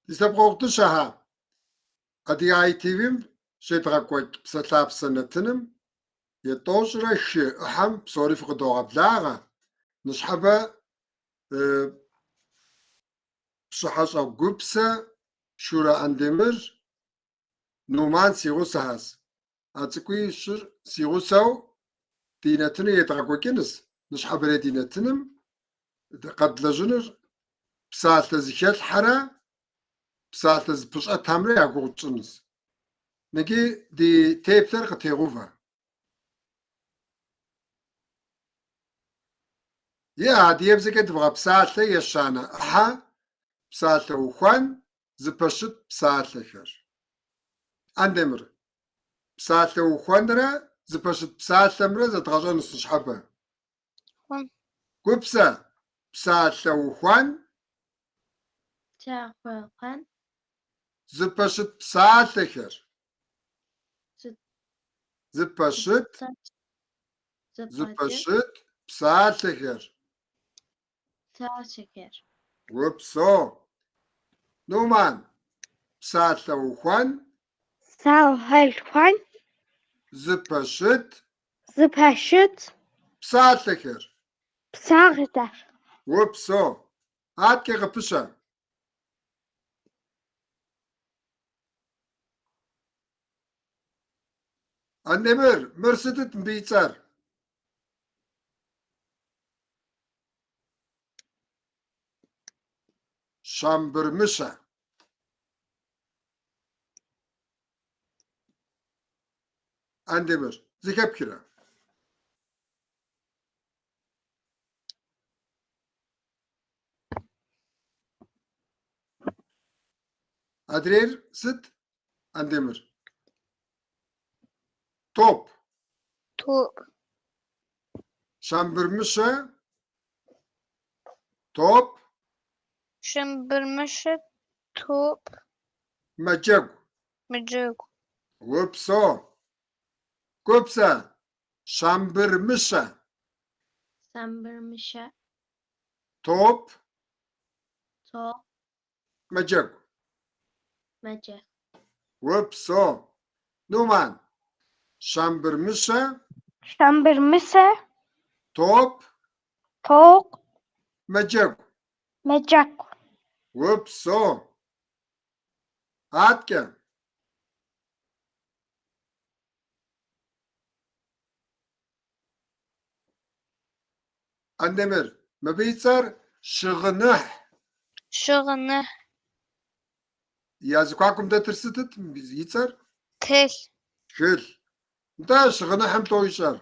Ди лъэпкъэгъу дыщэхэ, Адыгэ ITV-м щедгъэкӏуэкӏ Псалъапсэ нэтыным и 103 ӏыхьэм псори фыкъыдогъэблагъэ. Ныщхьэбэ Пщыхьэщӏэ Гупсэ, Шурэ Андемыр, Нуман си гъусэхэс. А цӏыкӏуищыр си гъусэу ди нэтыныр едгъэкӏуэкӏынущ. Ныщхьэбэрей ди нэтыным къэдлэжьынур псалъэ зыхэлъхьэрэ псалъэ зыпыщӏэтхэмрэ я гугъу тщӏынущ. Ныджы ди теплъэр къытегъувэ. Иӏэ, адыгэбзэкӏэ дывгъэпсалъэ ещанэ ӏыхьэ, псалъэ ухуэн, зыпэщыт псалъэхэр. Андемыр, псалъэ ухуэнрэ зыпэщыт псалъэмрэ зэдгъэщӏэнущ ныщхьэбэ. Гупсэ, псалъэ ухуэн. Псалъэ ухуэн. Зыпэщыт псалъэхэр. Зыпэщыт. Зыпэщыт псалъэхэр. Псалъэхэр. Упсэу. Нуман, псалъэ ухуэн. Псалъэ ухуэн. Зыпэщыт. Зыпэщыт. Псалъэхэр. Псалъэхэр. Упсэу. Адэкӏэ къыпыщэ. Андемыр, мыр сытыт мыбы и цӏэр? Щамбырмыщэ. Андемыр, зэхэпхрэ? Адрейр сыт, Андемыр? Топ. Топ. Щамбырмыщэ. Топ. Щамбырмыщэ топ. Мэджэгу. Мэджэгу. Упсэу. Гупсэ. Щамбырмыщэ. Щамбырмыщэ. Топ. Топ. Мэджэгу. Мэджэгу. Упсэу. Нуман. Щамбырмыщэ. Щамбырмыщэ. Топ. Топ. Мэджэгу. Мэджэгу. Упсэу. Адэкӏэ. Андемыр, мыбы и цӏэр Щыгъыныхь. Щыгъыныхь. Я зэхуакум дэтыр сытыт и цӏэр? Тхылъ. Тхылъ. Нтӏэ, щыгъыныхьым лӏо ищӏэр?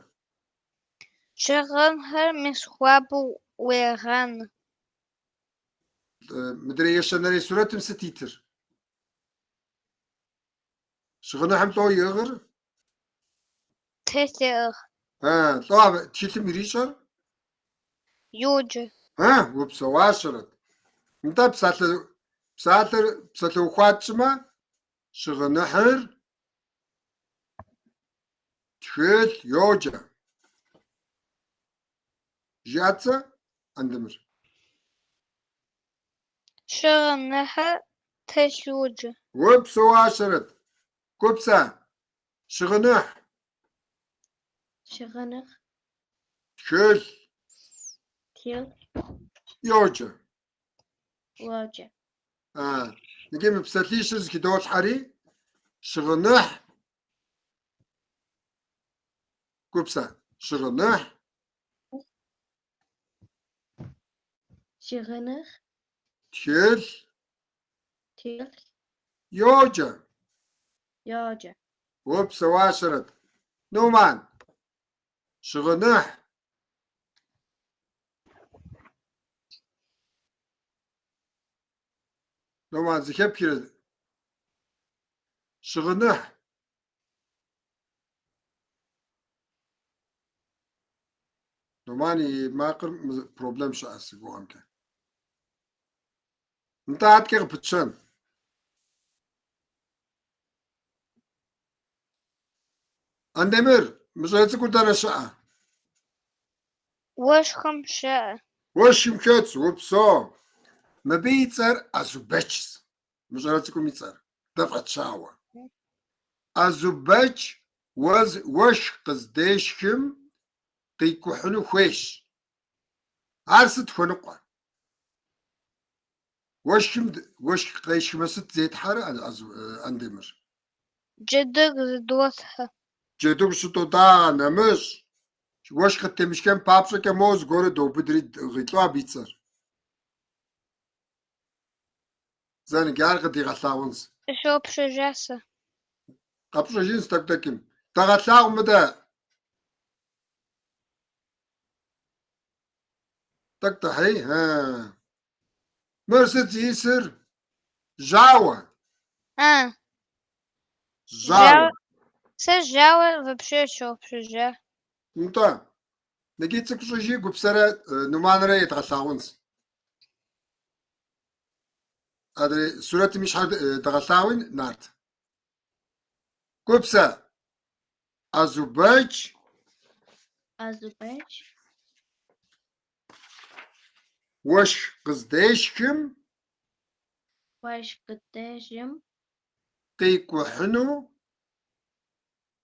Щыгъынхэр мис хуабэу уегъанэ. Мыдрей ещанэрей сурэтым сыт итыр? Щыгъыныхьым лӏо иӏыгъыр? Тхылъ еӏыгъ. Лӏо абы тхылъым ирищӏэр? Йоджэ. Упсэуащэрэт. Нтӏэ, псалъэ, псалъэр псалъэухуа тщӏымэ, щыгъыныхьыр тхылъ йоджэ. Жыӏэт зэ, Андемыр. Щыгъыныхьыр тхылъ йоджэ. Упсэуащэрэт. Гупсэ, щыгъыныхь. Щыгъыныхь. Тхылъ. Тхылъ. Йоджэ. Йоджэ. Иджы мы псалъищыр зыхыдолъхьэри, щыгъыныхь, Гупсэ, щыгъыныхь. Щыгъыныхь. Тхылъ. Тхылъ. Йоджэ. Йоджэ. Упсэуащэрэт. Нуман. Щыгъыныхь. Нуман, зэхэпхрэ? Щыгъыныхь. Нуман и макъыр проблем щыӏэ си гугъэмкӏэ. Нтӏэ адэкӏэ къыпытщэн. Андемыр, мы щӏалэ цӏыкӏур дэнэ щыӏэ? Уэшхым щыӏэ. Уэшхым хэтщ, упсэу. Мыбы и цӏэр Азубэчщ. Мы щӏалэ цӏыкӏум и цӏэр. Дэ фӏэтщауэ. Азубэч уэшх къыздешхым къикӏухьыну хуейщ. Ар сыт хуэныкъуэ? Уэшхым уэшх къешхмэ сыт зетхьэрэ, Андемыр? Джэдыгу зыдолъхьэ. Джэдыгу щытотӏагъэ нэмыщӏ. Уэшх къыттемышхэн папщӏэкӏэ мо зыгуэру доубыдри дӏыгъи, лӏо абы и цӏэр. Зэ ныджы ар къыдигъэлъагъунщ. Сщыгъупщэжа сэ. Къэпщӏэжынщ тӏэкӏу тӏэкӏым. Дэгъэлъагъу мыдэ. Тӏэкӏу дыхьей. Мыр сыт зиӏысыр? Жьауэ. А. Жьауэ. Сэ жьауэ вообще сщыгъупщэжа. Нтӏэ. Ныджы цӏыкӏу щӏыжи Гупсэрэ Нуманрэ едгъэлъагъунщ. Адрей сурэтым и щхьэр дэгъэлъагъуи, Нарт. Гупсэ. Азубэч. Азубэч. Уэшх къыздешхым. Уэшх къыздешхым. Къикӏухьыну.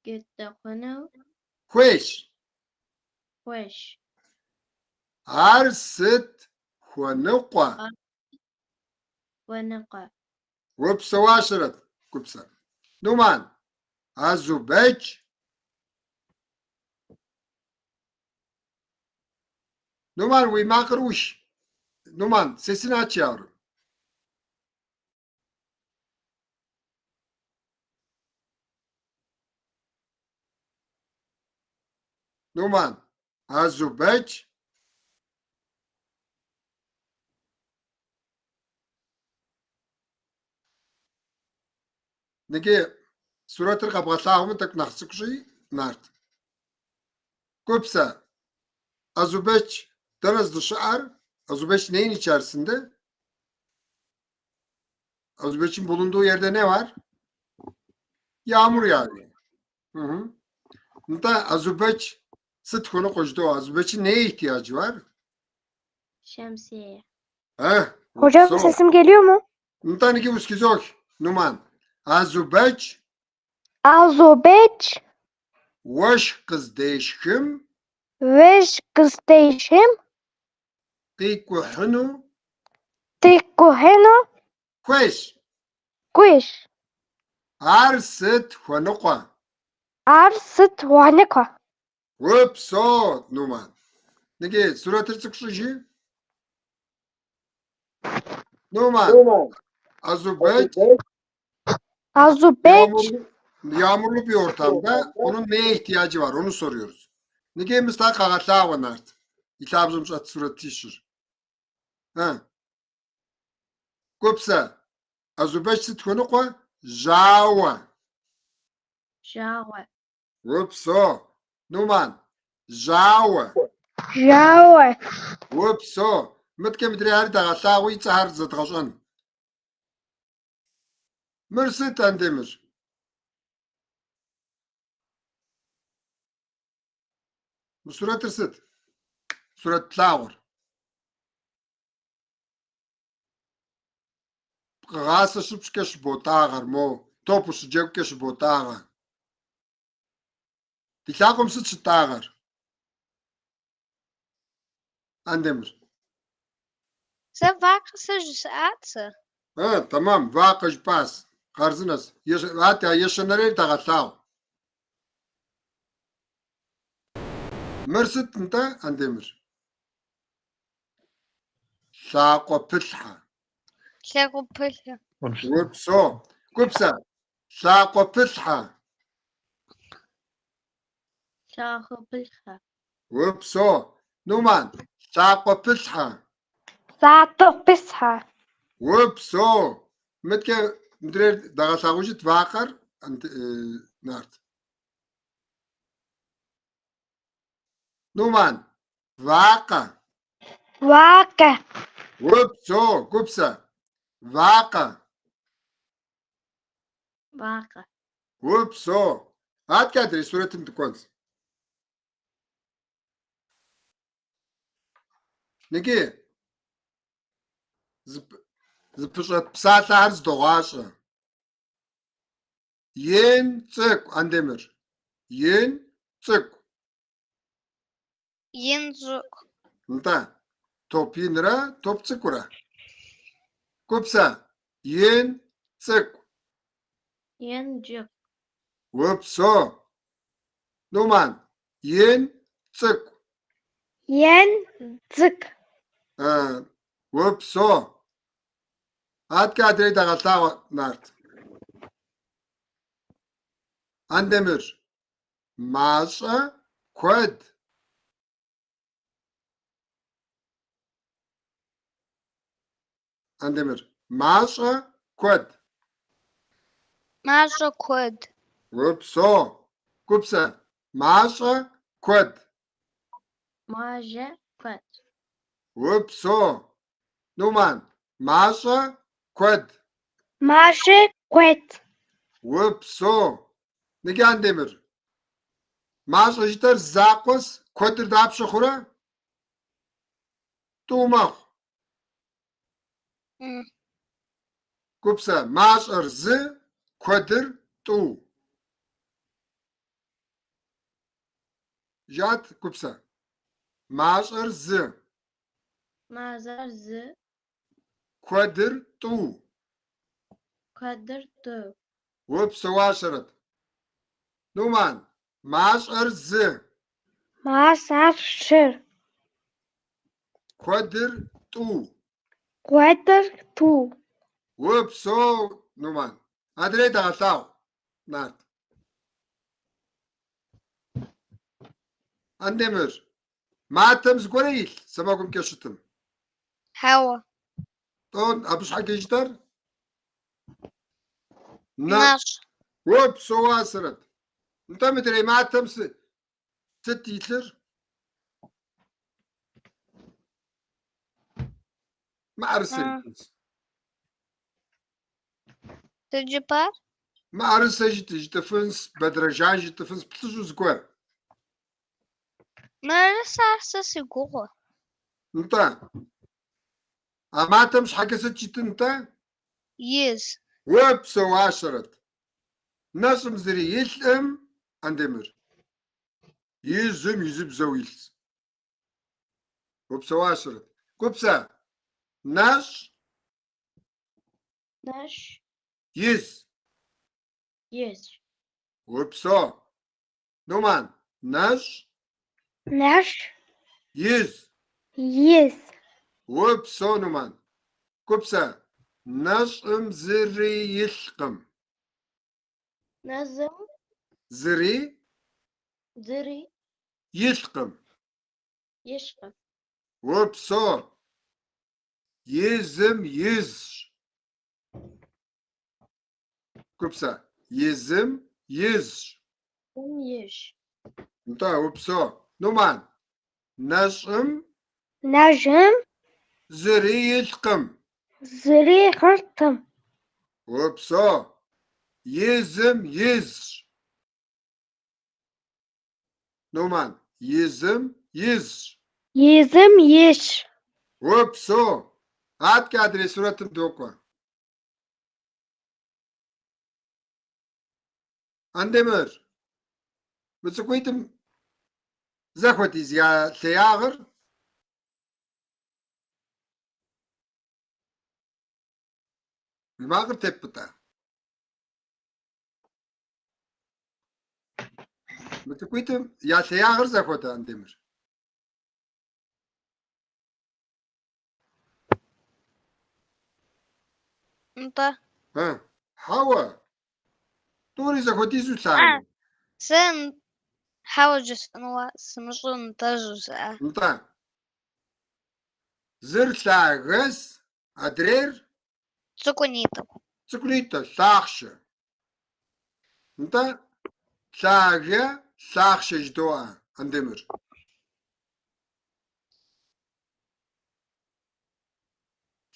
Къикӏухьыну. Хуейщ. Хуейщ. Ар сыт хуэныкъуэ? Хуэныкъуэ. Упсэуащэрэт, Гупсэ. Нуман, Азубэч. Нуман, уи макъыр ӏуш. Нуман, sesini aç yavrum. Нуман, Азубэч. Ныджы сурэтыр къэбгъэлъагъумэ тӏэкӏу нэхъ цӏыкӏу щӏи, Нарт. Гупсэ, Азубэч дэнэ здэщыӏэр? Azubekç neyin içerisinde? Azubekç'in bulunduğu yerde ne var? Yağmur yağıyor. Hı hı. Nta Azubekç sıt хуэныкъуэ жыдоӏэ. Azubekç'in neye ihtiyacı var? Şemsiye. Heh, Hocam so. sesim geliyor mu? Nta ныджы ускизох, Нуман. Азубэч Azubeç уэшх къыздешхым уэшх къыздешхым къикӏухьыну къикӏухьыну хуейщ. хуейщ. Ар сыт хуэныкъуэ? Ар сыт хуэныкъуэ? Упсэу, Нуман. Ныджы сурэтыр цӏыкӏу щӏыжи. Нуман, Azubekç Azubeç yağmurlu, yağmurlu bir ortamda onun neye ihtiyacı var onu soruyoruz. Ныджы мис ар къэгъэлъагъуэ, Нарт. И лъабжьэм щӏэт сурэтищыр. Ха. Гупсэ, Азубэч сыт хуэныкъуэ? Жьауэ. Жьауэ. Упсэу. Нуман, жьауэ. Жьауэ. Упсэу. Мыткӏэ мыдрейхэр дэгъэлъагъуи и цӏэхэр зэдгъэщӏэн. Мыр сыт, Андемыр? Мы сурэтыр сыт? Сурэт плъагъур. Пкъыгъасэ щыпщӏкӏэ щыботӏагъэр, мо топ ущыджэгукӏэ щыботӏагъэ. Ди лъакъуэм сыт щытӏагъэр? Андемыр. Сэ вакъэ сэ жысӏат сэ. А, тэмэм, вакъэ жыпӏащ. Хъарзынэщ. Атӏэ, ещанэрейр дэгъэлъагъу. Мыр сыт нтӏэ, Андемыр? Лъакъуэпылъхьэ. Лъакъуэпылъхьэ. Упсэу. Гупсэ, лъакъуэпылъхьэ. Лъакъуэпылъхьэ. Упсэу. Нуман, лъакъуэпылъхьэ. Лъакъуэпылъхьэ. Упсэу. Мыткӏэ мыдрейр дэгъэлъагъужыт вакъэр, Нарт. Нуман, вакъэ. Вакъэ. Упсэу, Гупсэ. Вакъэ. Вакъэ. Упсэу. Аткӏэ адрей сурэтым дыкӏуэнщ. Ныджы, Зыпыщӏэт псалъэхэр зыдогъащӏэ. Ин цӏыкӏу, Андемыр. Ин цӏыкӏу. Ин цӏыкӏу. Нтӏэ, топ инрэ топ цӏыкӏурэ. Купсэ, ин цӏыкӏу. Ин цӏыкӏу. Упсо. Нуман, ин цӏыкӏу. Ин цӏыкӏу. Упсо. Аткӏэ адрей дэгъэлъагъуэ, Нарт. Андемыр. Мащӏэ, куэд. Андемыр. Мащӏэ, куэд. Мащӏэ, куэд. Упсо. Купсэ. Мащӏэ, куэд. Мащӏэ, куэд. Упсо. Нуман. Мащӏэ, куэд. Мащӏэ, куэд. Упсо. Ныджы Андемыр. Мащӏэ жытӏэр закъуэс, куэдыр дапщэ хъурэ? Тӏу мэхъу. Купсэ, мащӏэр зы, куэдыр тӏу. Жыӏэт, Купсэ. Мащӏэр зы. Мащӏэр зы. Куэдыр тӏу. Куэдыр тӏу. Упсэуащэрэт. Нуман, мащӏэр зы. Мащӏэр зы. Куэдыр тӏу. Куэдыр тӏу. Упсэу, Нуман. Адрей дэгъэлъагъу, Нарт. Андемыр, матэм зыгуэрэ илъ сэмэгумкӏэ щытым? Хьэуэ. Тӏо, абы щхьэкӏэ жытӏэр? Нэщӏ. Упсэуащэрэт. Нтӏэ мыдрей матэм сыт илъыр? Мыӏэрысэ илъынщ. Сыт жыпӏар? Мыӏэрысэ жытӏыфынщ, бэдрэжан жытӏыфынщ, плъыжьу зыгуэр. Мыӏэрысэ ар сэ си гугъэ. Нтӏэ. А матэм щхьэкӏэ сыт жытӏын нтӏэ? Из. Упсэуащэрэт. Нэщӏым зыри илъӏым, Андемыр. Изым изыбзэу илъщ. Упсэуащэрэт. Купсэ, нэщӏ. Нэщӏ. Из. Из. Упсэу. Нуман, нэщӏ. Нэщӏ. Из. Из. Упсэу, Нуман. Купсэ, нэщӏым зыри илъкъым. Нэщӏым. Зыри. Зыри. Илъкъым. Илъкъым. Упсэу. Изым изщ. Купсэ, изым изщ. Изым изщ. Нтӏэ, упсэу. Нуман, нэщӏым. Нэщӏым. Зыри илъкъым. Зыри илъкъым. Упсэу. Изым изщ. Нуман, изым изщ. Изым изщ. Упсэу. Аткӏэ адрей сурэтым докӏуэ. Андемыр, мы цӏыкӏуитӏым зэхуэдиз я лъеягъыр? Уи макъыр теппӏытӏэ. Мы цӏыкӏуитӏым я лъеягъыр зэхуэдэ, Андемыр? Нтӏэ. Ы, хьэуэ. Тӏури зэхуэдизу лъагэ. Сэ хьэуэ жысӏэнуа сымыщӏэу нтӏэ жысӏа. Нтӏэ. Зыр лъагэс, адрейр? Цӏыкӏунитӏэ. Цӏыкӏунитӏэ, лъахъшэ. Нтӏэ, лъагэ, лъахъшэ жыдоӏэ, Андемыр.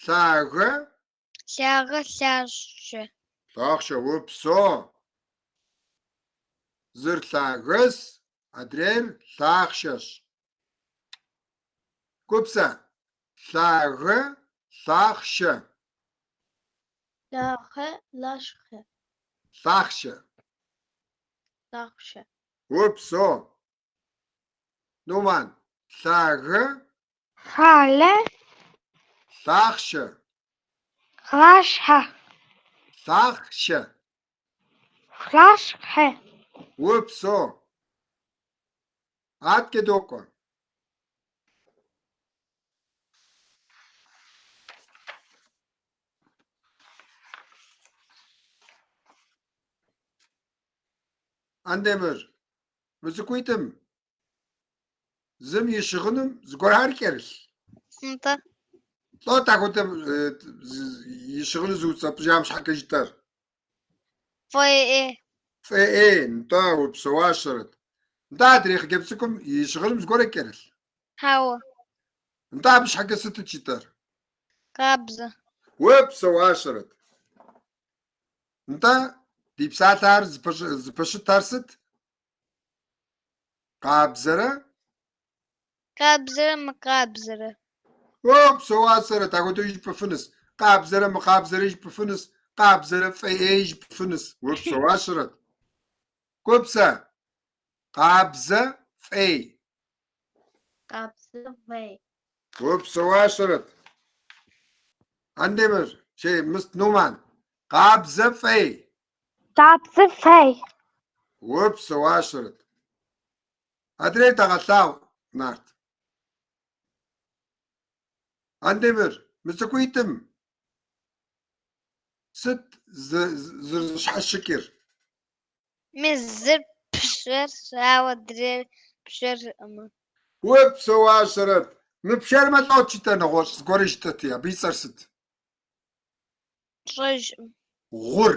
Лъагэ. Лъагэ, лъахъшэ. Лъахъшэ, упсэу. Зыр лъагэс, адрейр лъахъшэщ. Купсэ, лъагэ, лъахъшэ. Лъахъэ, лашхэ. Лъахъшэ. Лъахъшэ. Упсэу. Нуман. Лъагэ. Лъалэ. Лъахъшэ. Лашхэ. Лъахъшэ. Лашхэ. Упсэу. Аткӏэ докӏуэ. Андемыр, мы цӏыкӏуитӏым зым и щыгъыным зыгуэрхэр кӏэрылъ. Нтӏэ. Лӏот ахуэдэ и щыгъыныр зыуцӏэпӏыжам щхьэкӏэ жытӏэр? Фӏей ӏей. Фӏей ӏей, нтӏэ, упсэуащэрэт. Нтӏэ, адрей хъыджэбз цӏыкӏум и щыгъыным зыгуэрэ кӏэрылъ? Хьэуэ. Нтӏэ, абы щхьэкӏэ сытыт жытӏэр? Къабзэ. Упсэуащэрэт. Нтӏэ, ди псалъэхэр зыпэщытар сыт? Къабзэрэ? Къабзэрэ мыкъабзэрэ. Упсэуащэрэт, ахуэдэу жыпӏэфынущ. Къабзэрэ мыкъабзэрэ жыпӏэфынущ, къабзэрэ фӏей ӏей жыпӏэфынущ. Упсэуащэрэт. Купсэ. Къабзэ, фӏей. Къабзэ, фӏей. Упсэуащэрэт. Андемыр, шей, мыст Нуман. Къабзэ, фӏей. Къабзэ, фӏей. Упсэуащэрэт. Адрейр дэгъэлъагъу, Нарт. Андемыр, мы цӏыкӏуитӏым сыт зэрызэщхьэщыкӏыр? Мы зыр пшэрщ, ауэ адрейр пшэркъымэ. Упсэуащэрэт. Мыпшэрмэ лӏот жытӏэ нэгъуэщӏ зыгуэрэ жытӏэти, абы и цӏэр сыт? Тщӏэжкъым. Гъур.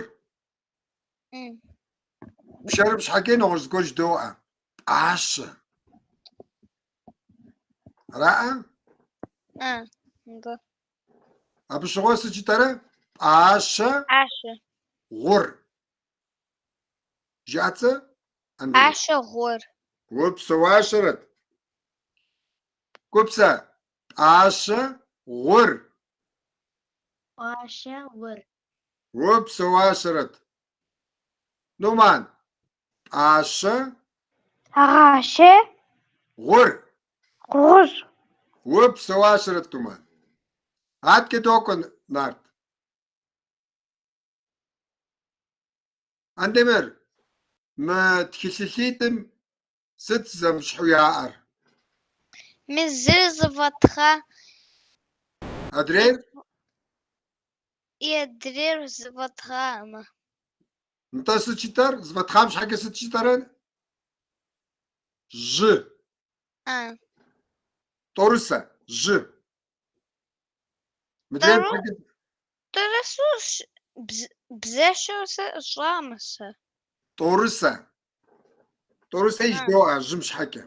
Пшэрым щхьэкӏэ нэгъуэщӏ зыгуэр жыдоӏэ. Пӏащэ. Араӏэ? А, нтӏэ. Абы щыгъуэ сыт жытӏэрэ? Пӏащэ. Пӏащэ. Гъур. Жыӏэцӏэ? Пӏащэ гъур. Упсэуащэрэт. Купсэ. Пӏащэ гъур. Пӏащэ гъур. Упсэуащэрэт. Нуман. Пӏащэ. Гъащэ. Гъур. Гъур. Упсэуащэрэт, Нуман. Аткӏэ докӏуэ, Нарт. Андемыр, мы тхылъылъитӏым сыт зэмыщхьу яӏэр? Мы зыр зэфӏэтхъа. Адрейр? И адрейр зэфӏэтхъаӏымэ. Нтӏэ сыт жытӏэр? Зэфӏэтхъам щхьэкӏэ сыт жытӏэрэ? Жьы. А. Тӏорысэ, жьы. Мыдрейм Тӏору- щхьэкӏэ Тӏорысэу бзэщэу сэ сщӏамэ сэ. Тӏорысэ. Тӏорысэ жыдоӏэ жьым щхьэкӏэ.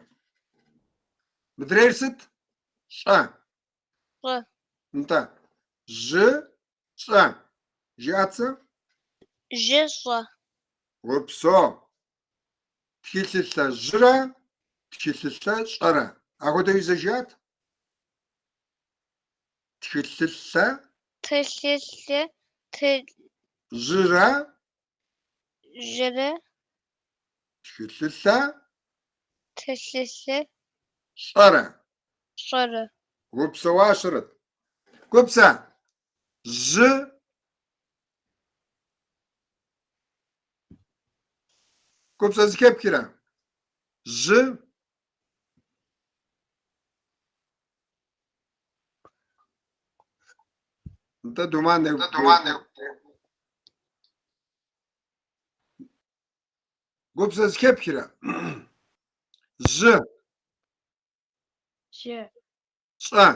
Мыдрейр сыт? Щӏэ. Щӏэ. Нтӏэ. Жьы, щӏэ. Жыӏэцэ? Жьы, щӏэ. Упсэу. Тхылъылъэ жьырэ, тхылъылъэ щӏэрэ. Ахуэдэуи зэ жыӏэт? Тхылъылъэ. Тхылъылъэ, ты. Жьырэ. Жьырэ. Тхылъылъэ. Тхылъылъэ. Щӏэрэ. Щӏэрэ. Упсэуащэрэт. Купсэ. Жьы. Купсэ зэхэпхрэ? Жьы. Нтӏэ, Думан, Купсэ зэхэпхрэ? Жьы. Жьы. Щӏэ.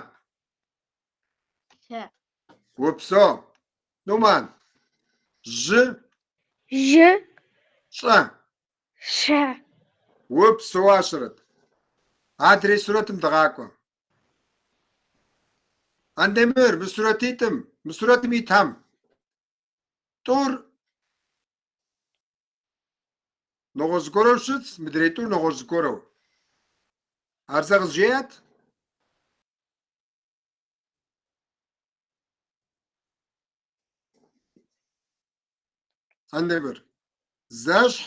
Щӏэ. Упсэу. Нуман. Жьы. Жьы. Щӏэ. Щӏэ. Упсэуащэрэт. Адрей сурэтым дыгъакӏуэ. Андемыр, мы сурэтитӏым, мы сурэтым итхэм тӏур нэгъуэщӏ зыгуэрэу щытщ, мыдрей тӏур нэгъуэщӏ зыгуэрэу. Ар зэ къызжеӏэт? Андемыр. Зэщхь.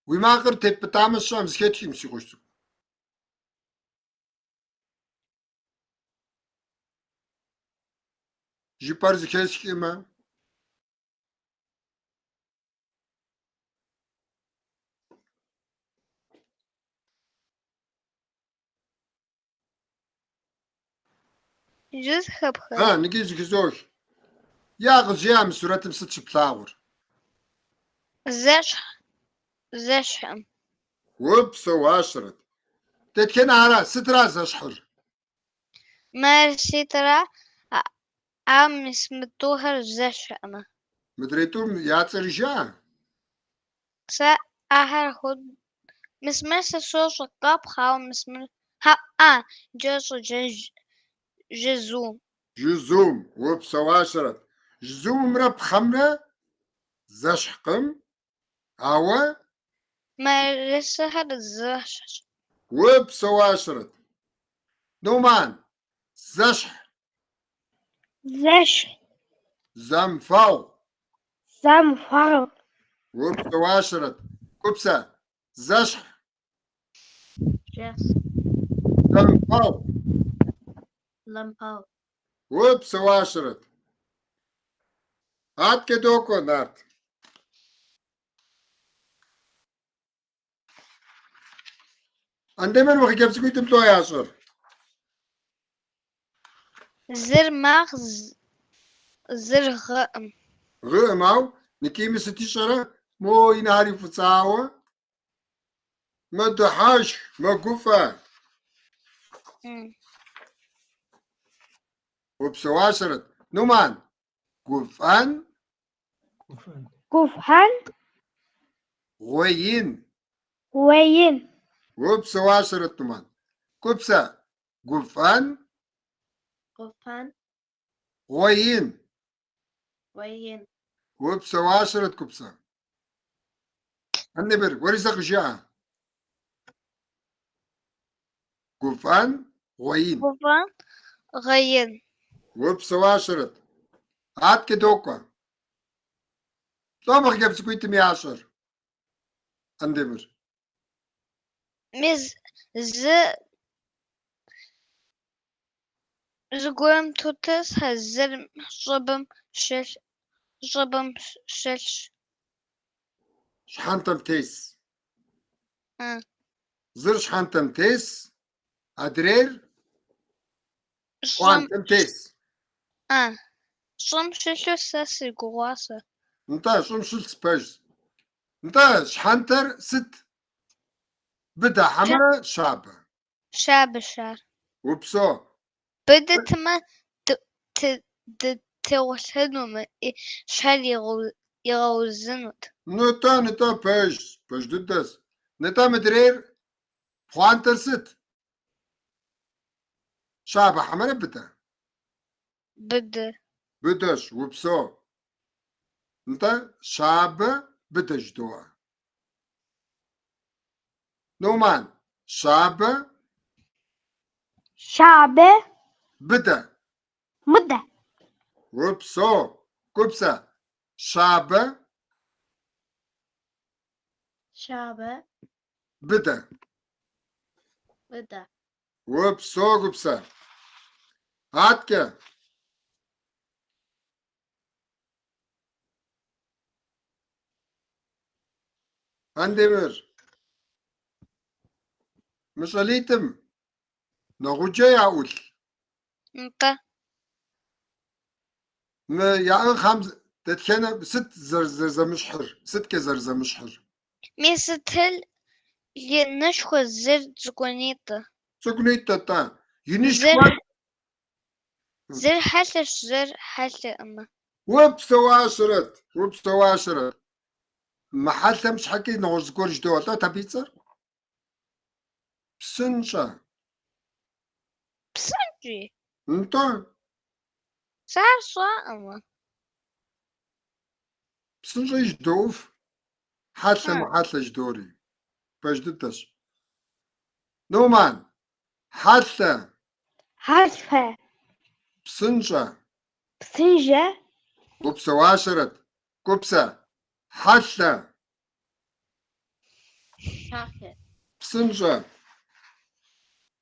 Уи макъыр теппӏытӏамэ сщӏэм зыхэтхым, си къуэш цӏыкӏу. Жыпӏэр зыхэсхмэ. Иджы зыхэпхрэ? А, ныджы зыхызох. Я къызжеӏэ мы сурэтым сыт щыплъагъур? Зэщхь, зэщхьым. Упсэуащэрэт. Дэтхэнэ ара, сытра зэщхьыр? Мыӏэрыситӏра, а мис мы тӏухэр зэщхьымэ. Мыдрей тӏум я цӏэр жыӏэ? Сэ ахэр худ... Мис мыр сэ сощӏэ къэпхъ, ауэ мис мыр... Хьэӏа, иджы щӏыджэ жызум. Жызум, упсэуащэрэт. Жызумымрэ пхъэмрэ зэщхькъым, ауэ... Мыӏэрысэхэр зэщхьщ. Упсэуащэрэт. Нуман, зэщхь. Зэщхь. Зэмыфэгъу. Зэмыфэгъу. Упсэуащэрэт. Купсэ, зэщхь. Зэщхь. Зэмыфэгъу. Зэмыфэгъу. Упсэуащэрэт. Аткӏэ докӏуэ, Нарт. Андемыр мы хъыджэбз цӏыкӏуитӏым лӏо ящӏэр. Зыр магъ, зыр гъыӏым. Гъыӏым, ау ныкӏийми сыт ищӏэрэ? Мо и нэхэр иуфӏыцӏауэ мэдыхьэшх, мэгуфӏэ. Упсэуащэрэт. Нуман, гуфӏэн. Гуфӏэн. Гъуеин. Гъуеин. Упсэуащэрэт, Нуман. Купсэ, гуфӏэн. Гуфӏэн. Гъуеин. Гъуеин. Упсэуащэрэт, Купсэ. Андемыр, уэри зэ къыжыӏэ. Гуфӏэн, гъуеин. Гуфӏэн, гъеин. Упсэуащэрэт. Аткӏэ докӏуэ. Лӏо мы хъыджэбз цӏыкӏуитӏым ящӏэр? Андемыр. Мис зы зыгуэрым тотӏысхьэ, зыр щӏыбым щылъ, щӏыбым щылъщ. Щхьэнтэм тес. Зыр щхьэнтэм тес, адрейр пхъуантэм тес. Щӏым щылъу сэ си гугъа сэ. Нтӏэ, щӏым щылъщ, пэжщ. Нтӏэ, щхьэнтэр сыт? Быдэ хьэмэрэ щабэ? Щабэщ ар. Упсэу. Быдэтэмэ, дытегъуэлъхьэнумэ, и щхьэр игъэузынут. Нтӏэ, нтӏэ, пэжщ, пэж дыдэщ. Нтӏэ, мыдрейр пхъуантэр сыт? Щабэ хьэмэрэ быдэ? Быдэ. Быдэщ, упсэу. Нтӏэ, щабэ, быдэ жыдоӏэ. Нуман, щабэ. Щабэ. Быдэ. Быдэ. Упсэу. Купсэ, щабэ. Щабэ. Быдэ. Быдэ. Упсэу, Купсэ. Аткӏэ. Андемыр. Мы щӏалитӏым нэгъуджэ яӏулъ. Нтӏэ. Мы яӏыгъхэм дэтхэнэ сыт зэрызэмыщхьыр? Сыткӏэ зэрызэмыщхьыр? Мис зытелъ инышхуэ зыр цӏыкӏунитӏэ. Цӏыкӏунитӏэ-тӏэ. Инышхуэр Зыр хьэлъэщ, зыр хьэлъэӏымэ. Упсэуащэрэт, упсэуащэрэт. Мы хьэлъэм щхьэкӏи нэгъуэщӏ зыгуэр жыдоӏэ. Лӏот абы и цӏэр? Псынщӏэ. Псынщӏи? Нтӏэ. Сэ ар сщӏаӏымэ. Псынщӏэи жыдоӏуф, хьэлъэ мыхьэлъэ жыдори. Пэж дыдэщ. Нуман, хьэлъэ. Хьэлъэ. Псынщӏэ. Псынщӏэ. Упсэуащэрэт. Гупсэ. Хьэлъэ. Хьэлъэ. Псынщӏэ.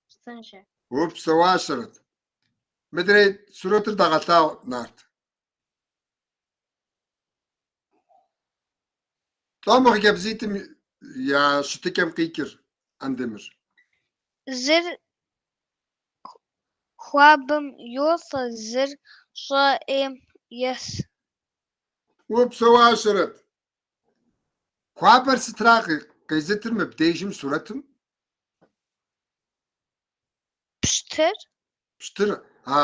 Псынщӏэ. Упсэуащэрэт. Мыдрей сурэтыр дэгъэлъагъу, Нарт. Лӏо мы хъыджэбзитӏым я щытыкӏэм къикӏыр, Андемыр? Зыр хуабэм йолӏэ, зыр щӏыӏэм ес. Упсэуащэрэт. Хуабэр сытра къезытыр мыбдежым сурэтым? Пщтыр. Пщтыр, а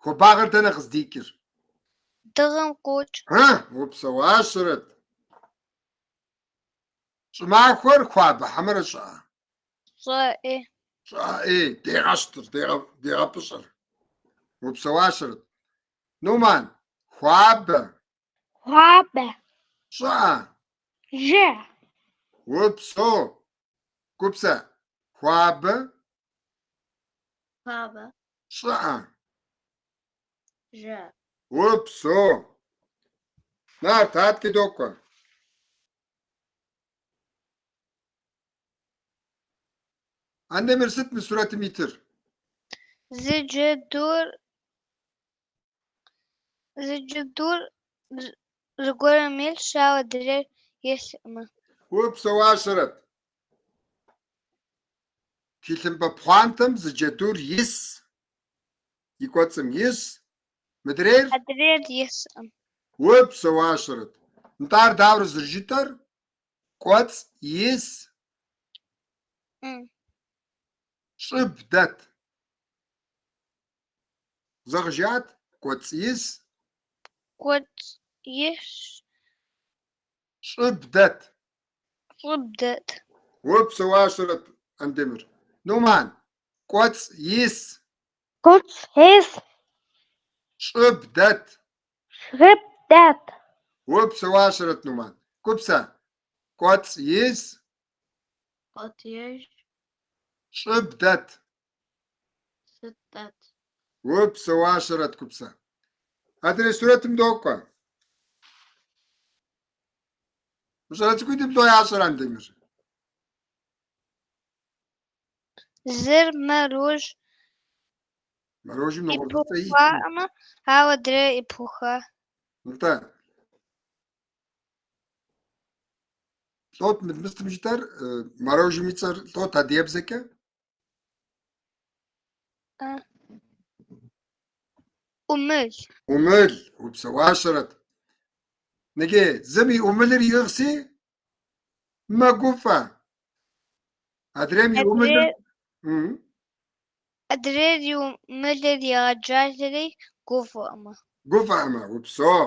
хуабагъэр дэнэ къыздикӏыр? Дыгъэм къокӏ. Ы, упсэуащэрэт. Щӏымахуэр хуабэ хьэмэрэ щӏыӏэ? Щӏыӏэ. Щӏыӏэ ӏей, дегъэщтыр, дегъэпӏыщӏэр. Упсэуащэрэт. Нуман, хуабэ. Хуабэ. Щӏыӏэ. Жьы. Упсэу. Гупсэ. Хуабэ. Хуабэ. Щӏыӏэ. Жьы. Упсэу. Нарт, адэкӏэ докӏуэ. Андемыр, сыт мы сурэтым итыр? Зы джэдур зы джэдур зыгуэрым илъщ, ауэ адрейр илъкъымэ. Упсэуащэрэт. Тхылъымпӏэ пхъуантэм зы джэдур ис, и кӏуэцӏым ис, мыдрейр? Адрейр искъым. Упсэуащэрэт. Нтӏэ ар дауэрэ зэрыжытӏэр? Кӏуэцӏ ис, щӏыб дэт. Зэ къыжыӏэт, кӏуэцӏ ис. Кӏуэцӏ ис. Щӏыб дэт. Щӏыб дэт. Упсэуащэрэт, Андемыр. Нуман, кӏуэцӏ ис. Кӏуэцӏ ис. Щӏыб дэт. Щӏыб дэт. Упсэуащэрэт, Нуман. Гупсэ, кӏуэцӏ ис. Кӏуэцӏ ис. Щӏыб дэт. Щӏыб дэт. Упсэуащэрэт, Гупсэ. Адрей сурэтым докӏуэ. Мы щӏалэ цӏыкӏуитӏым лӏо ящӏэр, Андемыр? Зыр мэрож Мэрожым нэгъуэщӏыцӏэ иӏэкъым. ипыхуаӏымэ, ауэ адрейр ипыхуа. Нтӏэ. Лӏот мыдмыстым жытӏэр, мэрожым и цӏэр лӏот адыгэбзэкӏэ? ӏумыл. ӏумыл, упсэуащэрэт. Ныджы, зым и ӏумылыр иӏыгъси, мэгуфӏэ. Адрейм и ӏумылыр... Адрейр и ӏумылыр егъэджалэри гуфӏэӏымэ. Гуфӏэӏымэ, упсэу.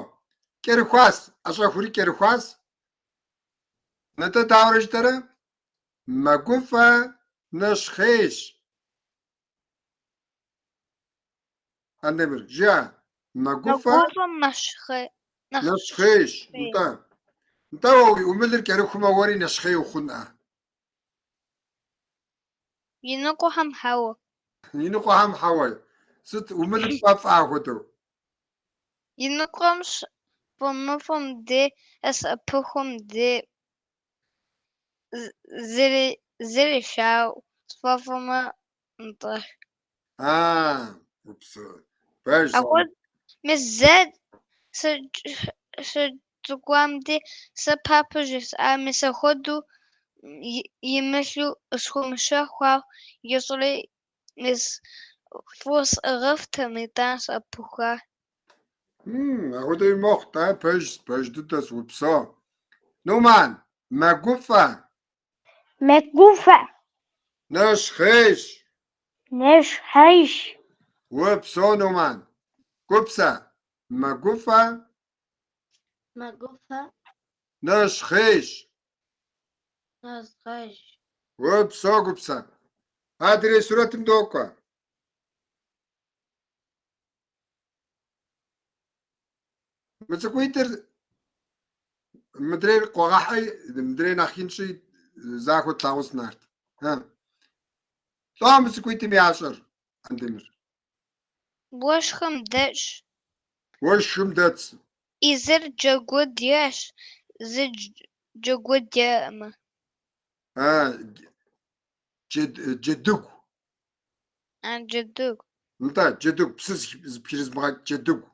Кӏэрыхуас, ӏэщӏэхури кӏэрыхуас. Нтӏэ, дауэрэ жытӏэрэ? Мэгуфӏэ, нэщхъейщ. Андемыр, жыӏэ. Мэгуфӏэ, Мэгуфӏэ, мэщхъей. нэщхъейщ. Нтӏэ. Нтӏэ, уэ уи ӏумылыр кӏэрыхумэ, уэри нэщхъей ухъунӏэ? Иныкъуэхэм хьэуэ. Иныкъуэхэм хьэуэ. Сыт ӏумылыр пфӏэфӏа хуэдэу? Иныкъуэм фӏэмыфӏым де, сӏэпыхум де зыри щау сфӏэфӏымэ, нтӏэ. А, упсэу. Пэжщ. Ахуэд, мис зэ сыщыцӏыкӏуам де сэ папэ жесӏа, мис ахуэдэу имылъу схуэмыщэхуау ищӏри, мис фӏыуэ сӏыгъыфтэм, итӏанэ сӏэпыхуа. Ахуэдэуи мэхъу-тӏэ, пэжщ, пэж дыдэщ, упсэу. Нуман, мэгуфӏэ. Мэгуфӏэ. Нэщхъейщ. Нэщхъейщ. Упсэу, Нуман. Гупсэ, мэгуфӏэ. Мэгуфӏэ. Нэщхъейщ. Нэщхъейщ. Упсэу, Гупсэ. Адрей сурэтым докӏуэ. Мы цӏыкӏуитӏыр мыдрейр къуэгъэхьи, мыдрей нэхъ инщи, захуэ тлъагъунщ, Нарт. Лӏо мы цӏыкӏуитӏым ящӏэр, Андемыр? Уэшхым дэтщ. Уэшхым дэтщ. И зыр джэгу диӏэщ, зы джэгу диӏэкъым. А, джэдыгу. А, джэдыгу. Нтӏэ, джэдыгу, псы зыпхырызмыгъэкӏ джэдыгу.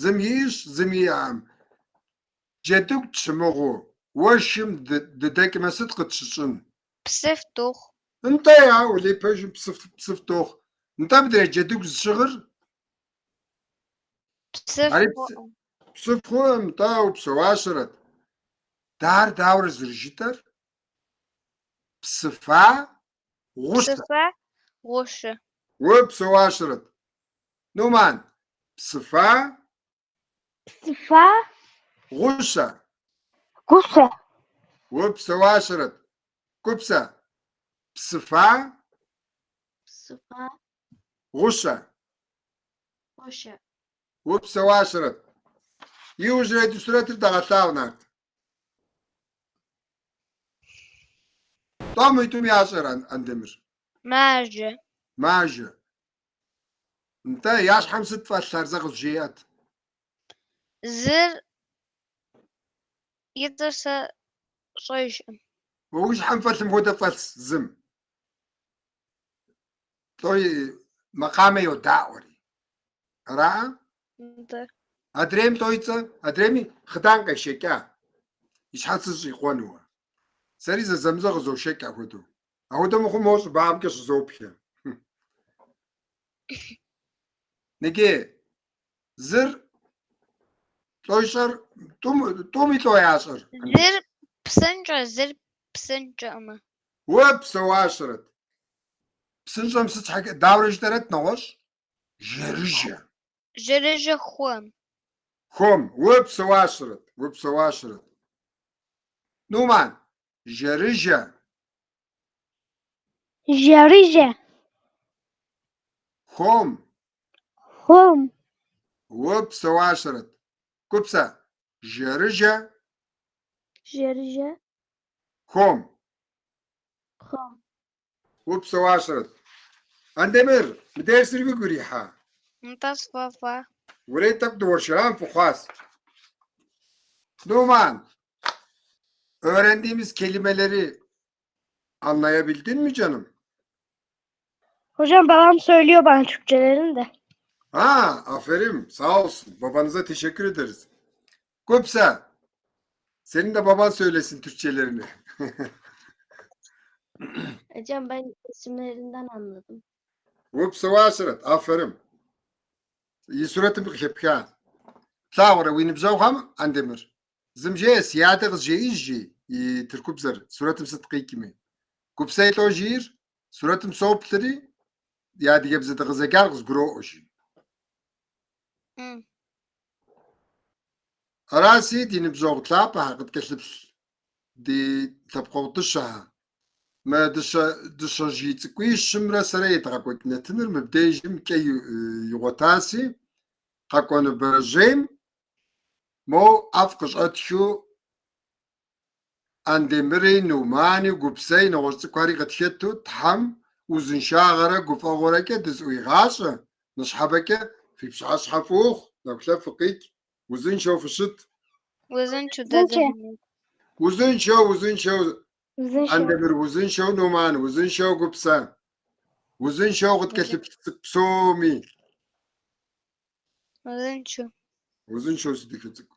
Зым иӏэщ, зым иӏэкъым. Джэдыгу тщымыгъыу, уэшхым дыдэкӏмэ сыт къытщыщӏын? Псыф дохъу. Нтӏэ, я, уэлей пэжым псыф дохъу. Нтӏэ, мыдрей джэдыгу зыщыгъыр? Псыф Ари хъуӏым. Псыф хъуӏым, нтӏэ, упсэуащэрэт. Дэ ар дауэрэ зэрыжытӏэр? Псыфа гъущэ. Псыфа гъущэ. Упсэуащэрэт. Нуман, псыфа Псыфа гъущэ. гъущэ. Упсэуащэрэт. Гупсэ. Псыфа Псыфа гъущэ. гъущэ. Упсэуащэрэт. Иужьрей ди сурэтыр дэгъэлъагъу, Нарт. Лӏо мыитӏум ящӏэр, Андемыр? Мажэ. Мажэ. Нтӏэ, я щхьэм сыт фӏэлъ ар зэ къызжеӏэт? Зыр и цӏэр сэ сщӏэжкъым. Уэ уи щхьэм фӏэлъым хуэдэ фӏэлъщ зым. Лӏо макъамэ йодаӏуэри. Араӏэ? Нтӏэ. Адрейм лӏо и цӏэ, адрейми хъыдан къешэкӏа, и щхьэцыр щӏикъуэнуэ. Сэри зэзэмызэ къызошэкӏ апхуэдэу. Апхуэдэ мыхъум моуэ щӏыбагъымкӏэ щызопхэ. Ныджы, зыр лӏо ищӏэр, тӏуми лӏо ящӏэр. Зыр псынщӏэ, зыр псынщӏэкъым. Упсэуащэрэт. Псынщӏэм сыт щхьэкӏэ, дауэрэ жытӏэрэт нэгъуэщӏ? Жэрыжэ. Жэрыжэ хуэм. Хуэм, упсэуащэрэт, упсэуащэрэт. Нуман, жэрыжэ. Жэрыжэ. Хуэм. Хуэм. Упсэуащэрэт. Гупсэ, жэрыжэ. Жэрыжэ. Хуэм. Хуэм. Упсэуащэрэт. Андемыр, мы дерсыр уигу ирихьа? Нтӏэ, сфӏэфӏа. Уэрей тӏэкӏу дыуэршэрам фӏы хъуащ. Нуман, öğrendiğimiz kelimeleri anlayabildin mi canım? Hocam babam söylüyor bana Türkçelerini de. Ha, aferin, sağ olsun. Babanıza teşekkür ederiz. Gupse, senin de baban söylesin Türkçelerini. Hocam ben isimlerinden anladım. Упсэуащэрэт, aferin. И сурэтым къыхэпха. Плъагъурэ уи ныбжьэгъухэм, Андемыр? Зым жеӏэ, си адэ къызжеӏэж, жи, и тыркубзэр, сурэтым сыт къикӏми. Гупсэ лӏо жиӏэр, сурэтым соплъри, и адыгэбзэ дыкъызэджар къызгуроӏуэ, жи. Араси, ди ныбжьэгъу лъапӏэхэр къыткӏэлъыплъ, ди лъэпкъэгъу дыщэхэр. Мы дыщэжьий цӏыкӏуищымрэ сэрэ едгъэкӏуэкӏ нэтыныр мыбдежым кӏэ игъуэтаси, къэкӏуэну бэрэжьейм мо ӏэфӏ къыщӏэтхыу Андемыри, Нумани, Гупсэи, нэгъуэщӏ цӏыкӏухэри къытхэту Тхьэм узыншагъэрэ гуфӏэгъуэрэкӏэ дызыӏуигъащӏэ, ныщхьэбэкӏэ фи пщыхьэщхьэ фӏы ухъу, нэхулъэфӏ фыкъикӏ, узыншэу фыщыт. Узыншэу Узыншэ. дадэ. Узыншэу, узыншэу, Узыншэ. Андемыр, узыншэу, Нуман, узыншэу, Гупсэ. Узыншэу къыткӏэлъыплъ цӏыкӏу псоми. Узыншэу. Узыншэу си дахэ цӏыкӏу.